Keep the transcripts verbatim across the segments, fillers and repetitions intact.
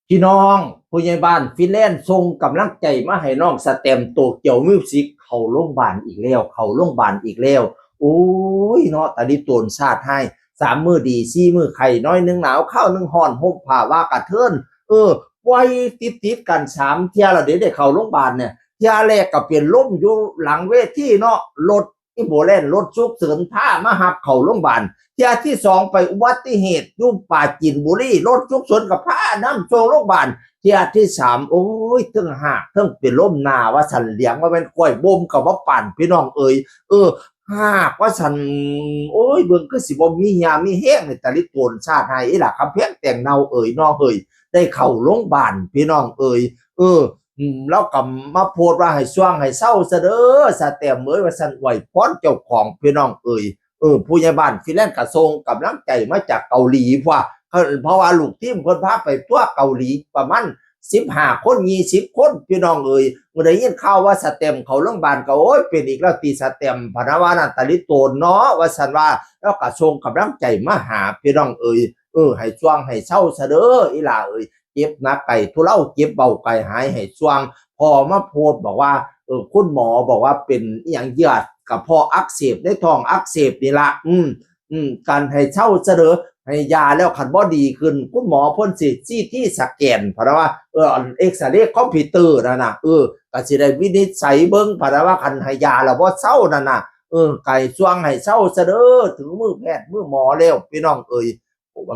พี่น้อง ผู้ใหญ่บ้านฟินแลนด์ส่งกำลังใจมาให้น้องสแตมป์ โตเกียวมิวสิก เข้าโรงพยาบาลอีกแล้ว เข้าโรงพยาบาลอีกแล้ว โอ้ยเนาะ ตาลิโตนชาติให้ สามมื้อดี สี่มื้อไข้ น้อยหนึ่งหนาว คราวหนึ่งฮ้อน ห่มผ้าว่ากระเทิน เออ ป่วยติดๆกันสามเทื่อแล้วเด้ ได้เข้าโรงพยาบาลเนี่ย เทื่อแรกก็เป็นลมอยู่หลังเวทีเนาะ รถ อีโบแลนด์ รถฉุกเฉินพามารับเข้าโรงพยาบาล เทื่อที่สองไปอุบัติเหตุอยู่ปราจีนบุรี รถฉุกเฉินก็พานำส่งโรงพยาบาล เทื่อที่สาม โอ้ย เทิงหากเทิงเป็นลมหน้าว่าซั่น เหลียงว่าแม่นกล้วยบ่มก็บ่ปาน พี่น้องเอ๋ย เออ หากว่าซั่น โอ้ย เบิ่งคือสิบ่มีเหี่ยมีแฮง นี่ตาลิโตนชาติให้ อีหล่าคำแพงแตงเน่าเอ๋ย น้องเอ๋ย ได้เข้าโรงพยาบาล พี่น้องเอ๋ย เออ อืม แล้วก็มาโพสต์ว่าให้ซ่วงให้เซาซะเด้อ สแตมป์เอ๋ย ว่าซั่น อวยพรเจ้าของ พี่น้องเอ๋ย เออ ผู้ใหญ่บ้านฟินแลนด์ก็ส่งกำลังใจมาจากเกาหลี เพราะว่า เพราะว่าลูกทีมเพิ่นพาไปทัวร์เกาหลีประมาณสิบห้าคน ยี่สิบคน พี่น้องเอ๋ย เมื่อได้ยินข่าวว่าสแตมป์เข้าโรงพยาบาลก็ โอ้ย เป็นอีกแล้วติ สแตมป์ พะนะว่านั่น ตาลิโตนเนาะ ว่าซั่นว่า แล้วก็ส่งกำลังใจมาหา พี่น้องเอ๋ย เออ ให้ซ่วงให้เซาซะเด้อ อีหล่าเอ๋ย เจ็บหนักไกลทุเลา เจ็บเบาไกลหาย ให้ซ่วง พอมาโพสต์บอกว่า เออ คุณหมอบอกว่าเป็นอีหยัง เยื่อกระเพาะอักเสบ ในท้องอักเสบนี่ละ อืม อืม การให้เซาซะเด้อ ให้ยาแล้วคันบ่ดีขึ้น คุณหมอเพิ่นสิ ซีที สแกน พะนะว่า เออ อันเอกซเรย์คอมพิวเตอร์นั่นน่ะ เออ ก็สิได้วินิจฉัยเบิ่ง พะนะว่าคันให้ยาแล้วบ่เซานั่นน่ะ เออ ก็ให้ซ่วงให้เซาซะเด้อ ถึงมื้อแพทย์มื้อหมอแล้ว พี่น้องเอ๋ย อื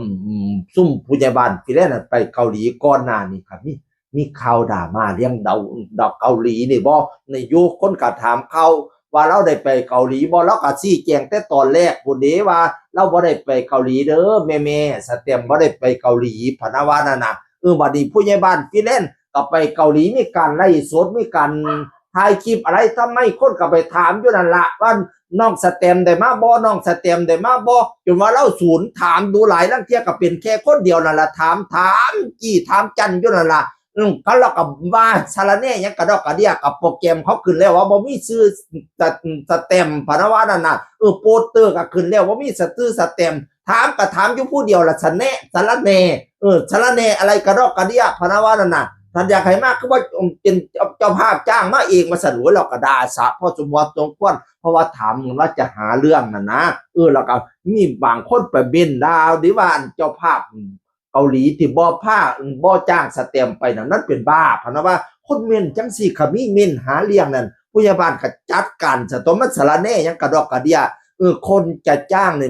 ม ซุมผู้ใหญ่บ้านฟินแลนด์น่ะไปเกาหลีก่อนหน้านี้ครับ มี มีข่าวดราม่าเรื่องดาว ดาวเกาหลีนี่บ่ ในยุคคนก็ถามข่าวว่าลาวได้ไปเกาหลีบ่ ลาวก็ชี้แจงแต่ตอนแรกพู้นเด้ว่าลาวบ่ได้ไปเกาหลีเด้อ แม่ๆ สแตมป์บ่ได้ไปเกาหลี พะนะว่านั่นน่ะ เออ บัดนี้ผู้ใหญ่บ้านฟินแลนด์ก็ไปเกาหลี มีการไลฟ์สด มีการถ่ายคลิปอะไร ทำไมคนก็ไปถามอยู่นั่นล่ะว่า น้องสแตมป์ได้มาบ่ น้องสแตมป์ได้มาบ่ จนว่าลาวสูน ถามดูหลาย ลางเทื่อก็เป็นแค่คนเดียวนั่นล่ะ ถาม ถามจี้ถามจั่นอยู่นั่นล่ะ อืม เขาลาวก็ว่าสะระแหน่หยังกระดอกกระเดี้ย กับโปรแกรมเขาขึ้นแล้วว่าบ่มีชื่อส สแตมป์ พะนะว่านั่นน่ะ เออ โปสเตอร์ก็ขึ้นแล้วว่ามีชื่อสแตมป์ ถามก็ถามอยู่ผู้เดียวล่ะ สะแหน่ สะระแหน่ เออ สะระแหน่อะไรกระดอกกระเดี้ย พะนะว่านั่นน่ะ ท่านอยากให้มาคือว่าเป็นเจ้าภาพจ้างมาเอง ว่าซั่น โอ้ย ลาวก็ด่าสะพอสมควรสมควร เพราะว่าถามว่าจะหาเรื่องนั่นนะ เออ แล้วก็มีบางคนไปเม้นด่าเด้ว่าอันเจ้าภาพเกาหลีที่บ่พา บ่จ้างสแตมป์ไปนั่น นั่นเป็นบ้า พะนะว่า คนเม้นจั่งซี้ ขะมีเม้นหาเรื่องนั่น ผู้ใหญ่บ้านก็จัดการซะตั๊ว มันสะระแหน่หยังกระดอกกระเดี้ย เออ คนจะจ้างนี่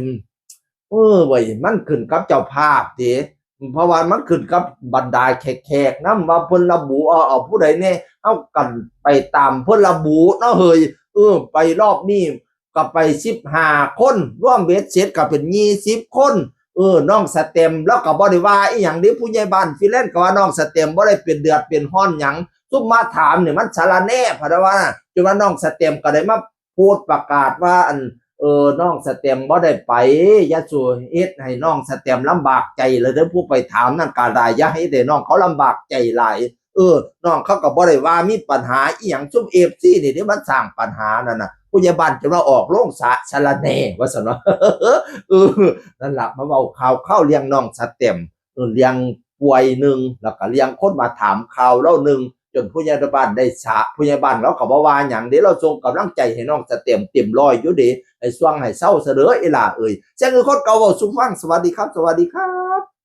เออเว้ย มันขึ้นกับเจ้าภาพเด้ เพราะว่ามันขึ้นกับบรรดาแขกๆนำ ว่าเพิ่นระบุเอา เอาผู้ใดแหน่ เฮากันไปตามเพิ่นระบุเนาะเฮ้ย เออ ไปรอบนี้ก็ไปสิบห้าคน รวมเบ็ดเสร็จก็เป็นยี่สิบคน เออ น้องสแตมป์ลาวก็บ่ได้ว่าอีหยังเด้ ผู้ใหญ่บ้านฟินแลนด์ก็ว่าน้องสแตมป์บ่ได้เป็นเดือดเป็นร้อนหยัง ซุมมาถามนี่มันสะระแหน่ พะนะว่า จนว่าน้องสแตมป์ก็ได้มา โพสต์ประกาศว่า อัน เออ น้องสแตมป์บ่ได้ไป อย่าสู่เฮ็ดให้น้องสแตมป์ลำบากใจเลยเด้อ ผู้ไปถามนั่นก็ได้ อย่าให้ได้น้องเขาลำบากใจหลาย เออ น้องเขาก็บ่ได้ว่ามีปัญหาอีหยัง ซุมเอฟซีนี่เด้มันสร้างปัญหานั่นน่ะ ผู้ใหญ่บ้านจนว่าออกโรงสะ สะระแหน่ ว่าซั่นว่า เออ นั่นล่ะ มาเว้าข่าว ข่าวเรื่องน้องสแตมป์ เออ เรื่องป่วยหนึ่ง แล้วก็เรื่องคนมาถามข่าวลาวหนึ่ง จนผู้ใหญ่บ้านได้สะ ผู้ใหญ่บ้านลาวก็บ่ว่าหยังเด้ ลาวส่งกำลังใจให้น้องสแตมป์เต็มร้อยอยู่เด้ ให้ซ่วงให้เซาซะเด้อ อีหล่าเอ๋ย เสียงคือคนเก่าเว้าสู่ฟัง สวัสดีครับ สวัสดีครับ